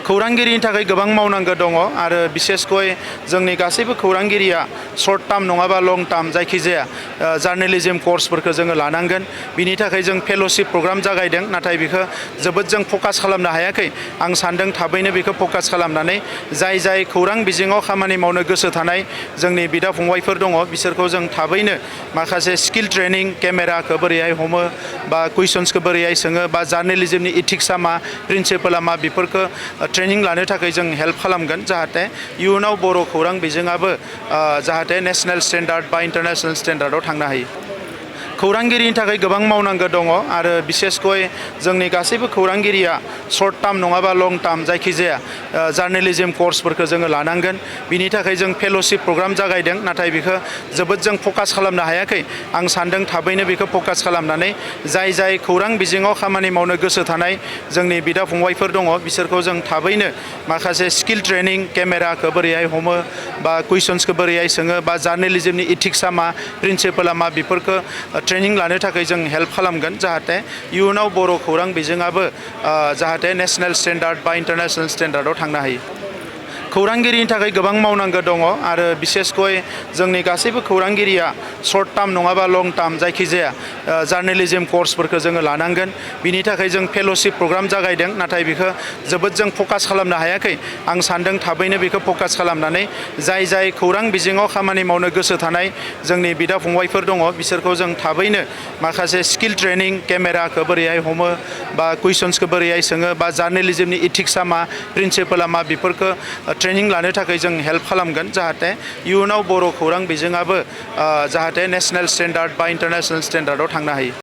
खौरांगिरिनि थाखाय गोबां मावनांगौ दङ आरो बिसेसकय जोंनि गासैबो खौरांगिरिया सर्ट टार्म नङाबा लं टार्म जायखिजाया जार्नालिज्म कर्सफोरखौ जोङो लानांगोन। बिनि थाखाय जों फेल'शिप प्रग्राम जागायदों, नाथाय बेखौ जोबोद जों फकास खालामनो हायाखै। आं सान्दों थाबैनो बेखौ फकास खालामनानै जाय खौरां बिजोङाव खामानि मावनो गोसो थानाय जोंनि बिदा फंबायफोर दङ बिसोरखौ जों थाबैनो माखासे स्किल ट्रेनिं, केमेराखौ बोरैहाय हमो बा कुइसन्सखौ बोरैहाय सोङो बा जार्नालिज्मनि इथिक्सआ मा, प्रिन्सिपला मा, बेफोरखौ ट्रेनिं लानो थाखाय जों हेल्प खालामगोन जाहाथे इयुनाव बर' खौरां बिजोङाबो जाहाथे नेशनेल स्टेन्डार्ड बा इन्टारनेशनेल स्टेन्डार्डआव थांनो हायो। खौरांगिरिनि थाखाय गोबां मावनांगौ दङ आरो बिसेसकय जोंनि गासैबो खौरांगिरिया सर्ट टार्म नङाबा लं टार्म जायखिजाया जार्नालिज्म कर्सफोरखौ जोङो लानांगोन। बिनि थाखाय जों फेल'शिप प्रग्राम जागायदों, नाथाय बेखौ जोबोद जों फकास खालामनो हायाखै। आं सान्दों थाबैनो बेखौ फकास खालामनानै जाय खौरां बिजोङाव खामानि मावनो गोसो थानाय जोंनि बिदा फंबायफोर दङ बिसोरखौ जों थाबैनो माखासे स्किल ट्रेनिं, केमेराखौ बोरैहाय हमो बा कुइसन्सखौ बोरैहाय सोङो बा जार्नालिज्मनि इथिक्सआ मा, प्रिन्सिपला मा, बेफोरखौ ट्रेनिं लानो थाखाय जों हेल्प खालामगोन जाहाथे इयुनाव बर' खौरां बिजोङाबो जाहाथे नेशनेल स्टेन्डार्ड बा इन्टारनेशनेल स्टेन्डार्डआव थांनो हायो। खौरांगिरिनि थाखाय गोबां मावनांगौ दङ आरो बिसेसकय जोंनि गासैबो खौरांगिरिया सर्ट टार्म नङाबा लं टार्म जायखिजाया जार्नालिज्म कर्सफोरखौ जोङो लानांगोन। बिनि थाखाय जों फेल'शिप प्रग्राम जागायदों, नाथाय बेखौ जोबोद जों फकास खालामनो हायाखै। आं सान्दों थाबैनो बेखौ फकास खालामनानै जाय खौरां बिजोङाव खामानि मावनो गोसो थानाय जोंनि बिदा फंबायफोर दङ बिसोरखौ जों थाबैनो माखासे स्किल ट्रेनिं, केमेराखौ बोरैहाय हमो बा कुइसन्सखौ बोरैहाय सोङो बा जार्नालिज्मनि इथिक्सआ मा, प्रिन्सिपला मा, बेफोरखौ ट्रेनिं लानो थाखाय जों हेल्प खालामगोन जाहाथे इयुनाव बर' खौरां बिजोङाबो जाहाथे नेशनेल स्टेन्डार्ड बा इन्टारनेशनेल स्टेन्डार्डआव थांनो हायो।